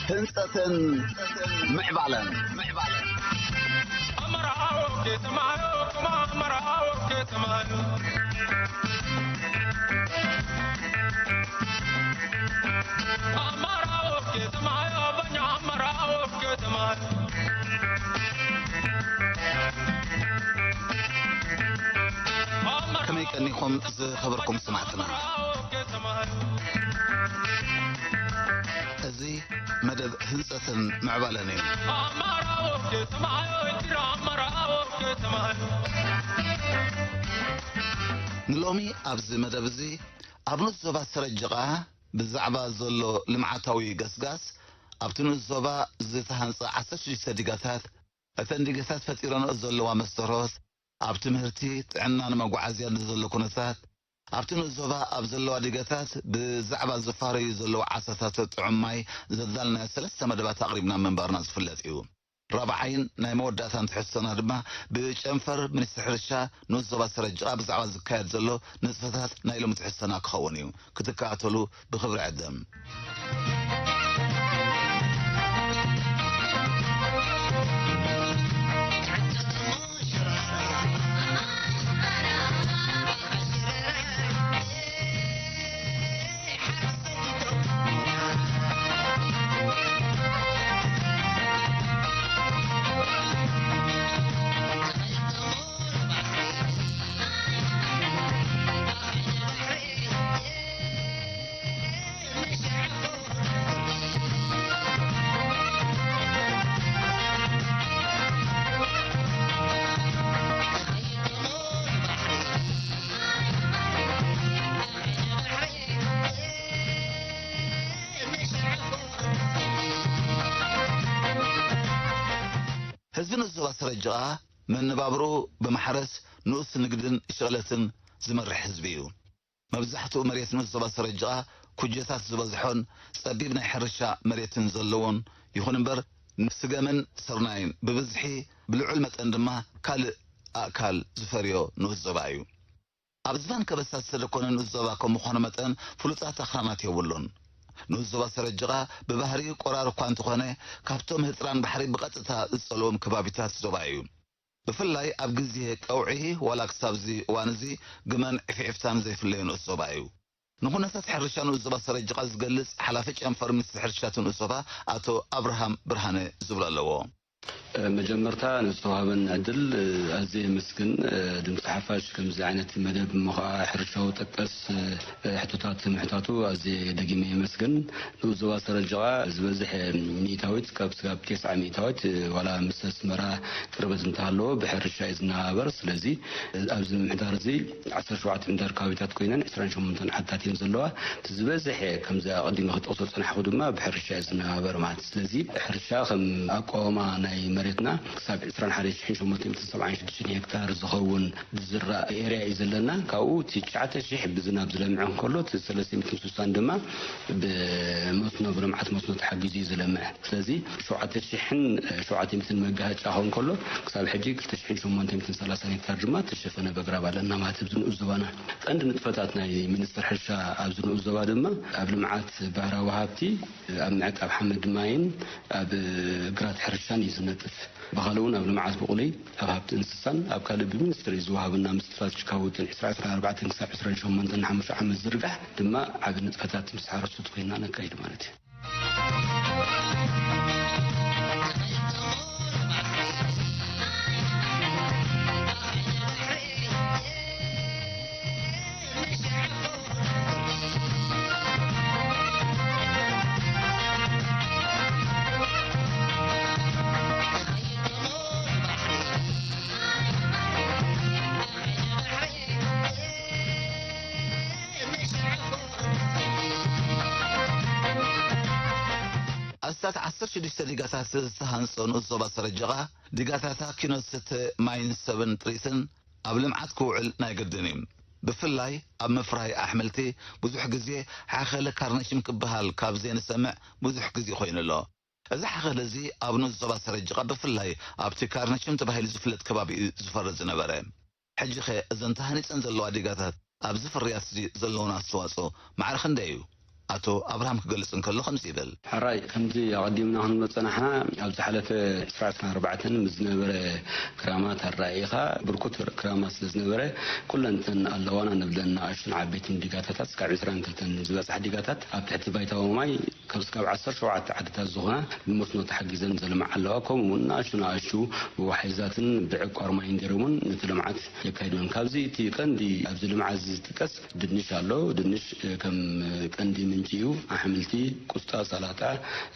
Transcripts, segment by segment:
ህንጸትን ምዕባለን። ከመይ ቀኒኹም ዝኸበርኩም ሰማዕትና? እዚ መደብ ህንጸትን ምዕባለን እዩ። ንሎሚ ኣብዚ መደብ እዚ ኣብ ንኡስ ዞባ ሰረጅቓ ብዛዕባ ዘሎ ልምዓታዊ ገስጋስ፣ ኣብቲ ንኡስ ዞባ ዝተሃንጸ ዓሰርተ ሽዱሽተ ዲጋታት፣ እተን ዲጋታት ፈጢረንኦ ዘለዋ መስተርሆት፣ ኣብ ትምህርቲ፣ ጥዕናን መጓዓዝያን ዘሎ ኩነታት፣ ኣብቲ ንኡስ ዞባ ኣብ ዘለዋ ዲጋታት ብዛዕባ ዝፋረዩ ዘለዉ ዓሳታት ጥዑም ማይ ዘዳልናዮ ሰለስተ መደባት ኣቕሪብና ምንባርና ዝፍለጥ እዩ። ራብዓይን ናይ መወዳእታን ትሕዝቶና ድማ ብጨንፈር ሚኒስትሪ ሕርሻ ንኡስ ዞባ ሰረጅቓ ብዛዕባ ዝካየድ ዘሎ ንጥፈታት ናይ ሎሚ ትሕዝቶና ክኸውን እዩ። ክትከታተሉ ብኽብሪ ዕደም። ህዝቢ ንኡስ ዞባ ሰረጅቓ መነባብርኡ ብማሕረስ፣ ንኡስ ንግድን ሽቕለትን ዝመርሕ ህዝቢ እዩ። መብዛሕትኡ መሬት ንኡስ ዞባ ሰረጅቓ ኩጀታት ዝበዝሖን ጸቢብ ናይ ሕርሻ መሬትን ዘለዎን፣ ይኹን እምበር፣ ስገምን ስርናይን ብብዝሒ፣ ብልዑል መጠን ድማ ካልእ ኣእካል ዝፈርዮ ንኡስ ዞባ እዩ። ኣብ ዝባን ከበሳ ዝተደኮነ ንኡስ ዞባ ከም ምዃኑ መጠን፣ ፍሉጣት ኣኽራናት የብሉን። ንኡስ ዞባ ሰረጅቓ ብባህሪኡ ቆራር እኳ እንተኾነ፣ ካብቶም ህጽራን ባሕሪ ብቐጥታ ዝጸልዎም ከባቢታት ዞባ እዩ። ብፍላይ ኣብ ግዜ ቀውዒ፣ ዋላ ክሳብዚ እዋን እዚ፣ ግመን ዒፍዒፍታን ዘይፍለዮ ንኡስ ዞባ እዩ። ንኹነታት ሕርሻ ንኡስ ዞባ ሰረጅቓ ዝገልጽ ሓላፊ ጨንፈር ሚኒስትሪ ሕርሻ እቲ ንኡስ ዞባ ኣቶ ኣብርሃም ብርሃነ ዝብሎ ኣለዎ። መጀመርታ ንዝተዋህበኒ ዕድል ኣዝየ የመስግን። ድምፂ ሓፋሽ ከምዚ ዓይነት መደብ እሞ ከዓ ሕርሻዊ ጠቀስ ሕቶታት ምሕታቱ ኣዝየ ደጊመ የመስግን። ንኡስ ዞባ ሰረጅቓ ዝበዝሕ ሚእታዊት ካብ ስጋብ ተስዓ ሚእታዊት ዋላ ምስ ኣስመራ ቅርበት እንተሃለዎ ብሕርሻ እዩ ዝነባበር። ስለዚ ኣብዚ ምምሕዳር እዚ ዓሰርተ ሸውዓተ ምምሕዳር ከባቢታት ኮይነን ዕስራን ሸሞንተን ዓድታት እየን ዘለዋ። እቲ ዝበዝሐ ከምዚ ኣቐዲመ ክጠቕሶ ዝጸናሕኩ ድማ ብሕርሻ እዩ ዝነባበር ማለት እዩ። ስለዚ ሕርሻ ከም ኣቃውማ ናይ መሬትና ክሳብ ዕስራን ሓደን ሽሕን ሸሞንተ ሚእትን ሰብዓን ሽዱሽተን ሄክታር ዝኸውን ዝዝራእ ኤርያ እዩ ዘለና። ካብኡ እቲ ትሽዓተ ሽሕ ብዝናብ ዝለምዕ እንከሎ፣ እቲ ሰለስተ ሚእትን ስሳን ድማ ብመስኖ፣ ብልምዓት መስኖ ተሓጊዙ እዩ ዝለምዕ። ስለዚ ሸውዓተ ሽሕን ሸውዓተ ሚእትን መጋሃጫ ክኸውን ከሎ፣ ክሳብ ሕጂ ክልተ ሽሕን ሸሞንተ ሚእትን ሰላሳን ሄክታር ድማ ተሸፈነ በግራብ ኣለና ማለት እዩ። ንኡስ ዞባና ቀንዲ ንጥፈታት ናይ ሚኒስትር ሕርሻ ኣብዚ ንኡስ ዞባ ድማ ኣብ ልምዓት ባህራዊ ሃብቲ፣ ኣብ ምዕቃብ ሓመድ ማይን ኣብ ግራት ሕርሻን እዩ ዝነጥፍ። ብኻልእ እውን ኣብ ልምዓት ብቑሊ፣ ኣብ ሃብቲ እንስሳን ኣብ ካልእ ብሚኒስትሪ ዝወሃበና ምስ ስትራቴጂካዊ ውጥን ዕስራ ዕስራን ኣርባዕተን ክሳብ ዕስራን ሸሞንተን ንሓሙሽተ ዓመት ዝርጋሕ ድማ ዓቢ ንጥፈታት ምስ ሓረስቶት ኮይና ነካይድ ማለት እዩ። ኣስታት ዓሰርተ ሽዱሽተ ዲጋታት ዝተሃንጾ ንኡስ ዞባ ሰረጀቓ፣ ዲጋታታ ኪኖ ዝስተ ማይን ሰብን ጥሪትን ኣብ ልምዓት ክውዕል ናይ ግድን እዩ። ብፍላይ ኣብ ምፍራይ ኣሕምልቲ ብዙሕ ግዜ ሓኸለ ካርነሽም ክበሃል ካብ ዘይንሰምዕ ብዙሕ ግዜ ኮይኑ ኣሎ። እዚ ሓኸለ እዚ ኣብ ንኡስ ዞባ ሰረጅቓ ብፍላይ ኣብቲ ካርነሽም ተባሂሉ ዝፍለጥ ከባቢ እዩ ዝፈሪ ዝነበረ። ሕጂኸ እዘን ተሃኒጸን ዘለዋ ዲጋታት ኣብዚ ፍርያት እዚ ዘለወን ኣስተዋጽኦ ማዕረ ክንደይ እዩ? ኣቶ ኣብርሃም ክገልጽ እንከሎ ከምዚ ይብል። ሕራይ፣ ከምዚ ኣቐዲምና ክንብሎ ዝጸናሕና፣ ኣብ ዝሓለፈ ዕስራ ዕስራን ኣርባዕተን ምስ ዝነበረ ክራማት ኣረኣኢኻ፣ ብርኩት ክራማት ስለ ዝነበረ፣ ኩለን እተን ኣለዋና ንብለን ንኣሽቱን ዓበይትን ዲጋታታት፣ እስካብ ዕስራን ክልተን ዝበጽሓ ዲጋታት ኣብ ትሕቲ ባይታዊ ማይ ካብ እስካብ ዓሰርተ ሸውዓተ ዓድታት ዝኾና ብመስኖ ተሓጊዘን ዘልምዓ ኣለዋ። ከምኡ እውን ንኣሽቱ ንኣሽቱ ብዋሕይዛትን ብዕቋር ማይን ገይሮም እውን ነቲ ልምዓት የካይዱ እዮም። ካብዚ እቲ ቀንዲ ኣብዚ ልምዓት እዚ ዝጥቀስ ድንሽ ኣሎ። ድንሽ፣ እ፣ ከም ቀንዲ ምንጪ እዩ። ኣሕምልቲ፣ ቁስጣ፣ ሰላጣ፣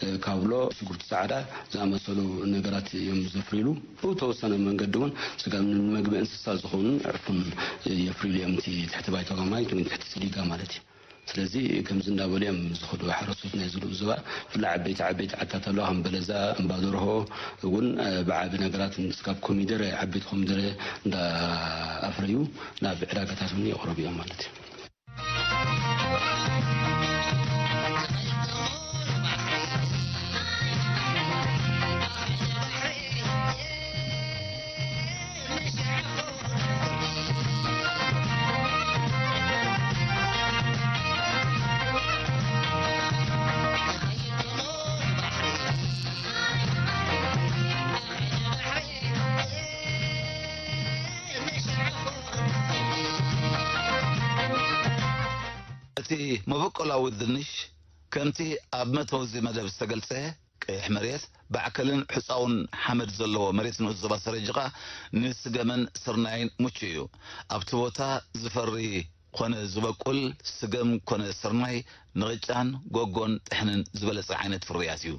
እ፣ ካብሎ፣ ሽጉርቲ ጻዕዳ ዝኣመሰሉ ነገራት እዮም ዘፍርይሉ። ብተወሰነ መንገዲ እውን ስጋ ንምግቢ እንስሳ ዝኾኑን ዕርፉን፣ እ፣ የፍርይሉ እዮም። እቲ ትሕቲ ባይታ ማይ ወይ ትሕቲ ስዲጋ ማለት እዩ። ስለዚ ከምዚ እንዳበሉ እዮም ዝኸዱ ሓረስቶት ናይ ዝሉኡ ዞባ። ብፍላይ ዓበይቲ ዓበይቲ ዓድታት ኣለዋ፣ ከም በለዛ፣ እምባደርሆ እውን፣ እ፣ ብዓቢ ነገራት ስጋብ ኮሚደረ፣ ዓበይቲ ኮሚደረ እንዳኣፍረዩ ናብ ዕዳጋታት እውን የቕርቡ እዮም ማለት እዩ። እቲ መበቆላዊ ድንሽ ከምቲ ኣብ መእተዊ እዚ መደብ ዝተገልጸ ቀይሕ መሬት፣ ባዕከልን ሕጻውን ሓመድ ዘለዎ መሬት ንኡስ ዞባ ሰረጅቓ ንስገምን ስርናይን ምቹእ እዩ። ኣብቲ ቦታ ዝፈሪ ኮነ ዝበቁል ስገም ኮነ ስርናይ ንቕጫን ጎጎን ጥሕንን ዝበለጸ ዓይነት ፍርያት እዩ።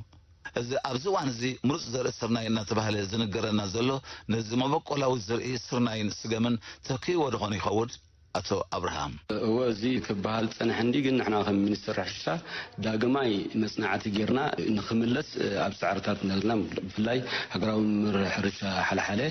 እዚ ኣብዚ እዋን እዚ ምሩጽ ዘርኢ ስርናይ እናተባህለ ዝንገረና ዘሎ ነዚ መበቆላዊ ዘርኢ ስርናይን ስገምን ተኪእዎ ዶ ኾን ይኸውን? ኣቶ ኣብርሃም። እወ፣ እዚ ክበሃል ጸንሐ እንዲ፣ ግን ንሕና ከም ሚኒስትሪ ሕርሻ ዳግማይ መጽናዕቲ ጌርና ንኽምለስ ኣብ ጻዕርታት ኢና ዘለና። ብፍላይ ሃገራዊ ምምር ሕርሻ ሓለሓለ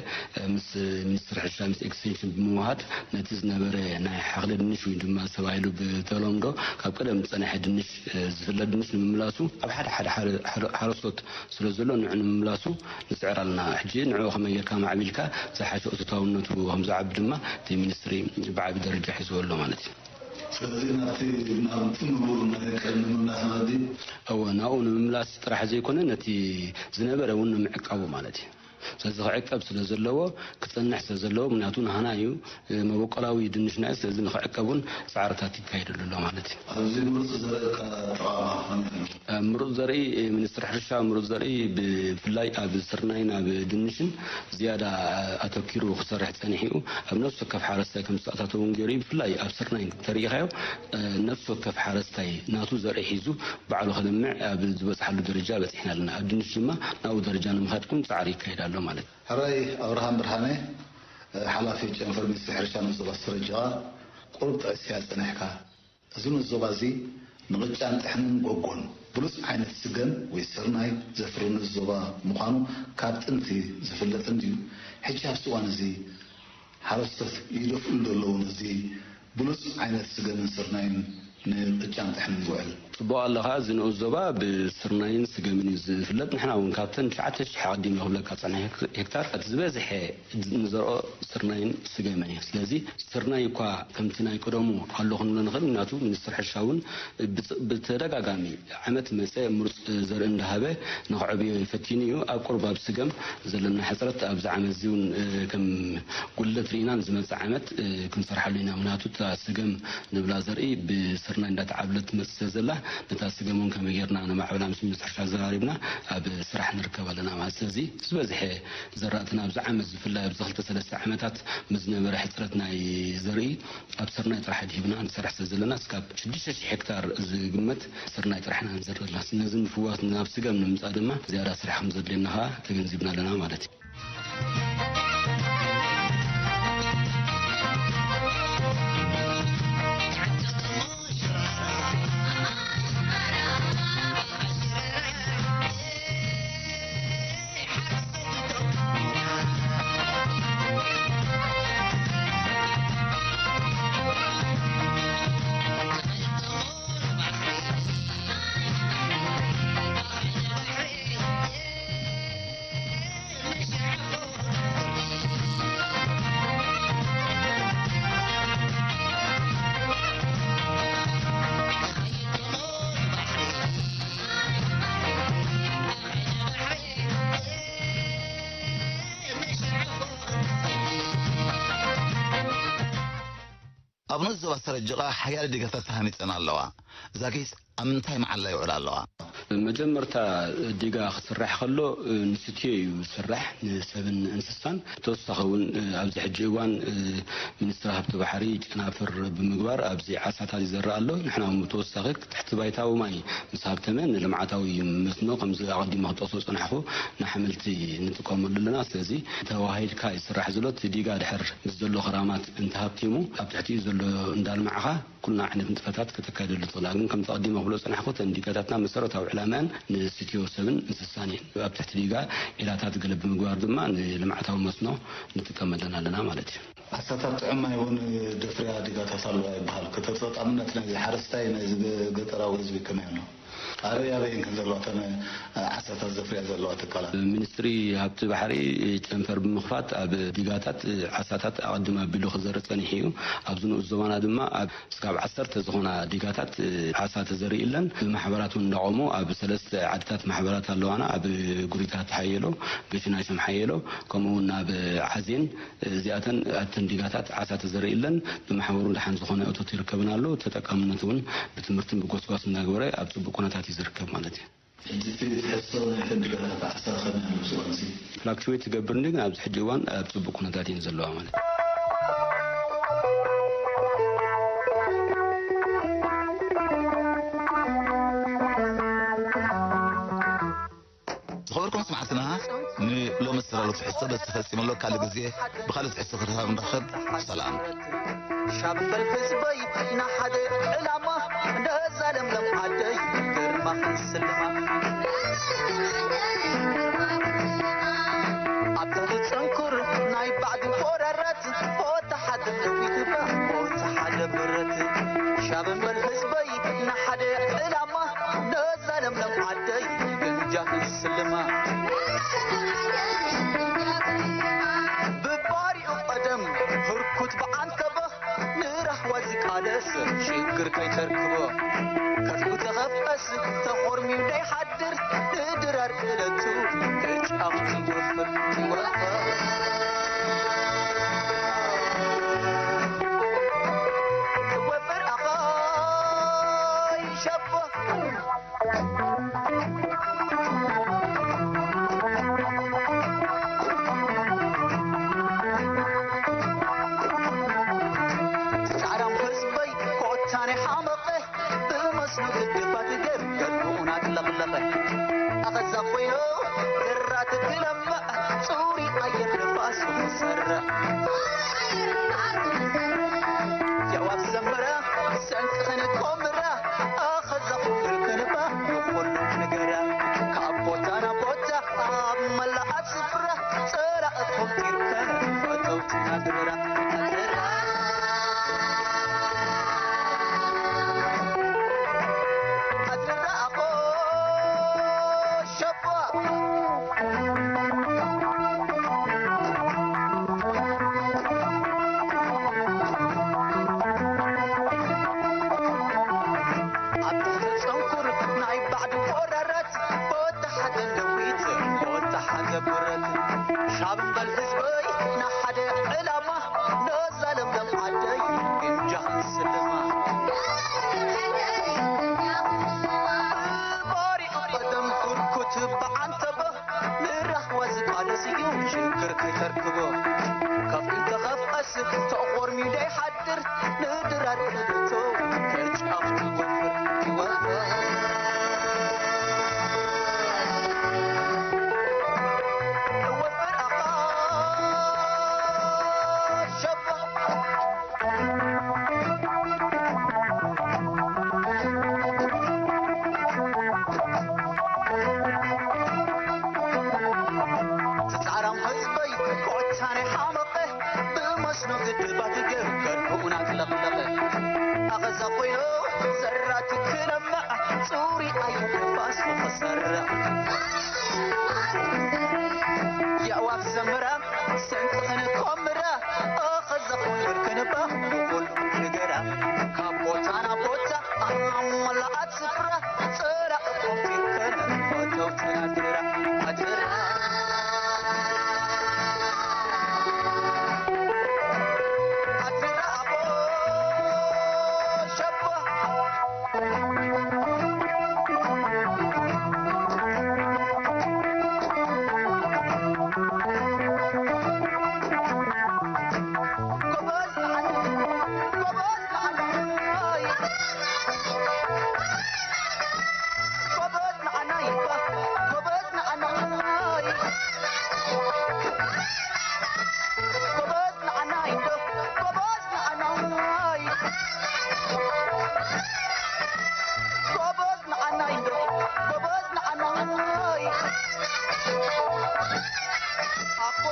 ምስ ሚኒስትሪ ሕርሻ ምስ ኤክስቴንሽን ብምውሃድ ነቲ ዝነበረ ናይ ሓኽሊ ድንሽ ወይ ድማ ተባሂሉ ብተለምዶ ካብ ቀደም ዝጸንሐ ድንሽ፣ ዝፍለጥ ድንሽ ንምምላሱ ኣብ ሓደ ሓደ ሓረ-፣ ሓረ-፣ ሓረስቶት ስለ ዘሎ ንዑ ንምምላሱ ንጽዕር ኣለና። ሕጂ ንዑ ከመይ ጌርካ ማዕቢልካ ዝሓሸ እቶታውነቱ ከም ዝዓቢ ድማ እቲ ሚኒስትሪ ብዓቢ ደረጃ ሒዝዎ ኣሎ ማለት እዩ። ስለዚ ናብቲ፣ ናብቲ ንቡር መደቀን ንምምላስ ማለት ድዩ? እወ፣ ናብኡ ንምምላስ ጥራሕ ዘይኮነ ነቲ ዝነበረ እውን ንምዕቃቡ ማለት እዩ። ስለዚ ክዕቀብ ስለ ዘለዎ፣ ክጸንሕ ስለ ዘለዎ፣ ምክንያቱ ናህና እዩ፣ እ፣ መበቆላዊ ድንሽና እዩ። ስለዚ ንክዕቀብ እውን ጻዕርታት ይካየደሉ ኣሎ ማለት እዩ። ኣብዚ ምሩጽ ዘርኢ ኣጠቓቕማ ከመይ ኣሎ? እ፣ ምሩጽ ዘርኢ፣ እ፣ ሚኒስትሪ ሕርሻ ምሩጽ ዘርኢ ብፍላይ ኣብ ስርናይን ኣብ ድንሽን ዝያዳ ኣተኪሩ ክሰርሕ ጸኒሑ እዩ። ኣብ ነፍሲ ወከፍ ሓረስታይ ከም ዝተኣታተው እውን ገይሩ እዩ። ብፍላይ ኣብ ስርናይ እንተሪኢኻዮ፣ እ፣ ነፍሲ ወከፍ ሓረስታይ ናቱ ዘርኢ ሒዙ ባዕሉ ከልምዕ ኣብ ዝበጽሓሉ ደረጃ በጺሕና ኣለና። ኣብ ድንሽ ድማ ናብኡ ደረጃ ንምኻድ እውን ጻዕሪ ይካየድ ኣሎ ማለት እዩ። ሕራይ ኣብርሃም ብርሃነ፣ ሓላፊ ጨንፈር ሚኒስትሪ ሕርሻ ንኡስ ዞባ ሰረጅቓ፣ ቁሩብ ጠቒስካዮ ጸኒሕካ። እዚ ንኡስ ዞባ እዚ ንቕጫን ጥሕንን ጎጎን ብሉጽ ዓይነት ስገም ወይ ስርናይ ዘፍሪ ንኡስ ዞባ ምዃኑ ካብ ጥንቲ ዝፍለጥ እንድዩ። ሕጂ ኣብዚ እዋን እዚ ሓረስቶት ይደፍኡ ዘለዉ ነዚ ብሉጽ ዓይነት ስገምን ስርናይን ንቕጫን ጥሕንን ዝውዕል። ጽቡቕ ኣለኻ። እዚ ንኡስ ዞባ ብስርናይን ስገምን እዩ ዝፍለጥ። ንሕና እውን ካብተን ትሽዓተ ሽሕ ኣቐዲመ ክብለካ ጸኒሐ ሄክ-፣ ሄክታር እቲ ዝበዝሐ ንዘርኦ ስርናይን ስገምን እዩ። ስለዚ ስርናይ እኳ ከምቲ ናይ ቀደሙ ኣሎ ክንብሎ ንኽእል፣ ምክንያቱ ሚኒስትሪ ሕርሻ እውን ብጽ-፣ ብተደጋጋሚ ዓመት መጸ ምሩጽ ዘርኢ እንዳሃበ ንኽዕብዮ ፈቲኑ እዩ። ኣብ ቁሩብ ኣብ ስገም ዘለና ሕጽረት ኣብዚ ዓመት እዚ እውን፣ እ፣ ከም ጉድለት ርኢና ንዝመጽእ ዓመት፣ እ፣ ክንሰርሓሉ ኢና። ምክንያቱ እታ ስገም ንብላ ዘርኢ ብስርናይ እንዳተዓብለት ትመጽእ ስለ ዘላ፣ ነታ ስገም እውን ከመይ ጌርና ነማዕብላ ምስ ሚኒስትሪ ሕርሻ ዘራሪብና ኣብ ስራሕ ንርከብ ኣለና ማለት። ስለዚ ዝበዝሐ ዘራእትና ኣብዚ ዓመት፣ ብፍላይ ኣብዚ ክልተ ሰለስተ ዓመታት ምስ ዝነበረ ሕጽረት ናይ ዘርኢ፣ ኣብ ስርናይ ጥራሕ ኣድሂብና ንሰርሕ ስለ ዘለና፣ እስካብ ሽዱሽተ ሽሕ ሄክታር ዝግመት ስርናይ ጥራሕ ኢና ንዘርእ ዘለና። ነዚ ንምፍዋስ ናብ ስገም ንምምጻእ ድማ ዝያዳ ስራሕ ከም ዘድልየና ከኣ ተገንዚብና ኣለና ማለት እዩ። ኣብ ንኡስ ዞባ ሰረጅቓ ሓያለ ዲጋታት ተሃኒጸን ኣለዋ። እዛ ጌጽ ኣብ ምንታይ መዓላ ይውዕላ ኣለዋ? መጀመርታ ዲጋ ክስራሕ ከሎ፣ ንስትዮ እዩ ዝስራሕ፣ ንሰብን እንስሳን። ተወሳኺ እውን ኣብዚ ሕጂ እዋን ሚኒስትሪ ሃብቲ ባሕሪ ጨናፍር ብምግባር ኣብዚ ዓሳታት ይዘርእ ኣሎ። ንሕና እውን ብተወሳኺ ትሕቲ ባይታዊ ማይ ምስ ሃብተመ ንልምዓታዊ መስኖ፣ ከምዚ ኣቐዲመ ክጠቕሶ ዝጸናሕኩ፣ ንሓመልቲ ንጥቀመሉ ኣለና። ስለዚ ተዋሂድካ ይስራሕ ዘሎ። እቲ ዲጋ ድሕር ምስ ዘሎ ክራማት እንተሃብቲሙ፣ ኣብ ትሕቲኡ ዘሎ እንዳልማዕኻ ኩልና ዓይነት ንጥፈታት ከተካይደሉ ትኽእል። ግን ከምቲ ኣቐዲመ ክብሎ ዝጸናሕኩ፣ እተን ዲጋታትና መሰረታዊ ዕላማን ንስትዮ ሰብን እንስሳን እየን። ኣብ ትሕቲ ዲጋ ዒላታት ገለ ብምግባር ድማ ንልምዓታዊ መስኖ ንጥቀመለን ኣለና ማለት እዩ። ዓሳታት ጥዑም ማይ እውን ደፍርያ ዲጋታት ኣለዋ ይበሃል። ተጠቃምነት ናይዚ ሓረስታይ፣ ናይዚ ገ-፣ ገጠራዊ ህዝቢ ከመይ ኣሎ? ኣበይ ኣበይን ከ ዘለዋ እተን ዓሳታት ዘፍርያ ዘለዋ ትካላት? ሚኒስትሪ ሃብቲ ባሕሪ ጨንፈር ብምኽፋት ኣብ ዲጋታት ዓሳታት ኣቐድም ኣቢሉ ክዘርእ ጸኒሑ እዩ። ኣብዚ ንኡስ ዞባና ድማ ኣብ እስካብ ዓሰርተ ዝኾና ዲጋታት ዓሳ ተዘሪእለን። ብማሕበራት እውን እንዳቖሙ ኣብ ሰለስተ ዓድታት ማሕበራት ኣለዋና። ኣብ ጉሪታት ሓየሎ፣ ገሽናሸም ሓየሎ፣ ከምኡ እውን ኣብ ዓዜን እዚኣተን ኣብተን ዲጋታት ዓሳ ተዘሪእለን ብማሕበሩ ደሓን ዝኾነ እቶት ይርከብን ኣሎ። ተጠቃምነት እውን ብትምህርትን ብጎስጓስ እናገበረ ኣብ ጽቡቕ ኩነታት እዩ ዝርከብ ማለት እዩ። ሕጂ እቲ ትሕዝቶ ናይተን ዲጋታት ዓሳ ከመይ ኣሎ ኣብዚ እዋን እዚ? ፍላክቹዌት ትገብር እንዲ፣ ግን ኣብዚ ሕጂ እዋን ኣብ ጽቡቕ ኩነታት እየን ዘለዋ ማለት እዩ። ዝኸበርኩም ኣስማዕትና፣ ንሎሚ ዝተዳለወ ትሕዝቶ በዚ ተፈጺሙ ኣሎ። ካልእ ግዜ ብኻልእ ትሕዝቶ ክርኸብ ንራኸብ። ሰላም። ሻብ በል ህዝበይ፣ ንሓደ ዕላማ፣ ነዛ ለምለም ዓደይ ግርማ ክንስልማ። ኣብታ ትጸንኩር ናይ ባዕዲ ወረረት፣ ቦታ ሓደ ደዊትባ፣ ቦታ ሓደ ብረት። ሻብ በል ህዝበይ፣ ንሓደ ዕላማ፣ ነዛ ለምለም ዓደይ ግምጃ ክንስልማ። ብባሪኡ ቀደም ህርኩት ብዓንተበ ንራህዋ ዝቃለስ ሽግር ከይተርክቦ። ከፍኡ ተኸፍአስ ተኾርሚዩ ደይሓድር ንድራር ክእለቱ ክጫፍ ይወፍር ይወፍር። ክወፍር ኣኸይ ሸቦ። ጻዕራም ህዝበይ ኮታነ ሓመቐ ብመስሉ ግድባት ገር ገርኡን ኣጥለቕለቐ። ኣኸዛ ኮይኑ ዘራት ክለምዕ ጽሩይ ኣየር ንፋስ ክሰርዕ። የዋብ ዘመረ ሰንቅኽን ኮምረ ኣኸዛ ኩፍር ክንባ ንኹሉ ነገረ ካብ ቦታ ናብ ቦታ ኣብ መላኣ ስፍራ ጸላእኹም ቲርከን ፈተውትና ግብራ። ኣድራ፣ ኣድራ ኣኾ ሸቦ። ኣብ ትሕቲ ጽንኩር ናይ ባዕዲ ወራራት፣ ቦታ ሓደ ነዊት፣ ቦታ ሓደ ብረት። ሻብ እምበል ህዝበይ፣ ንሓደ ዕላማ፣ ነዛ ለምለም ዓደይ፣ ግምጃ ክንስልማ። ብባሪኡ ቀደም ኩርኩት ብዓንተበ፣ ንራህዋ ዝቃለስ እዩ ሽግር ከይተርክቦ። ከፍኡ ተኸፍአስ ተኾርሚዩ ደይሓድር፣ ንድራር ክእለቱ ከጫፍ ትወፍር ትወፍር። ትወፍር ኣኻ ሸባ። ጻዕራም ህዝበይ ኮታነ ሓመቐ፣ ብመስኖ ግድባት ገርገር ብኡን ኣጥለቕለቐ። ኣኸዛ ኮይኑ ዘራት ክለምዕ፣ ጽሩይ ኣየር ንፋስ ንኽሰርዕ። የእዋፍ ዘምራ፣ ሰንቅኽን ኮምራ፣ ኣኸዛ ኮይኑ ክንባ ንኹሉ ንገራ። ካብ ቦታ ናብ ቦታ ኣብ መላኣት ስፍራ፣ ጸላእቶም ፊርከን ፈተውትና ኣድራ፣ ኣድራ። ኣድራ ኣቦ ኣኮ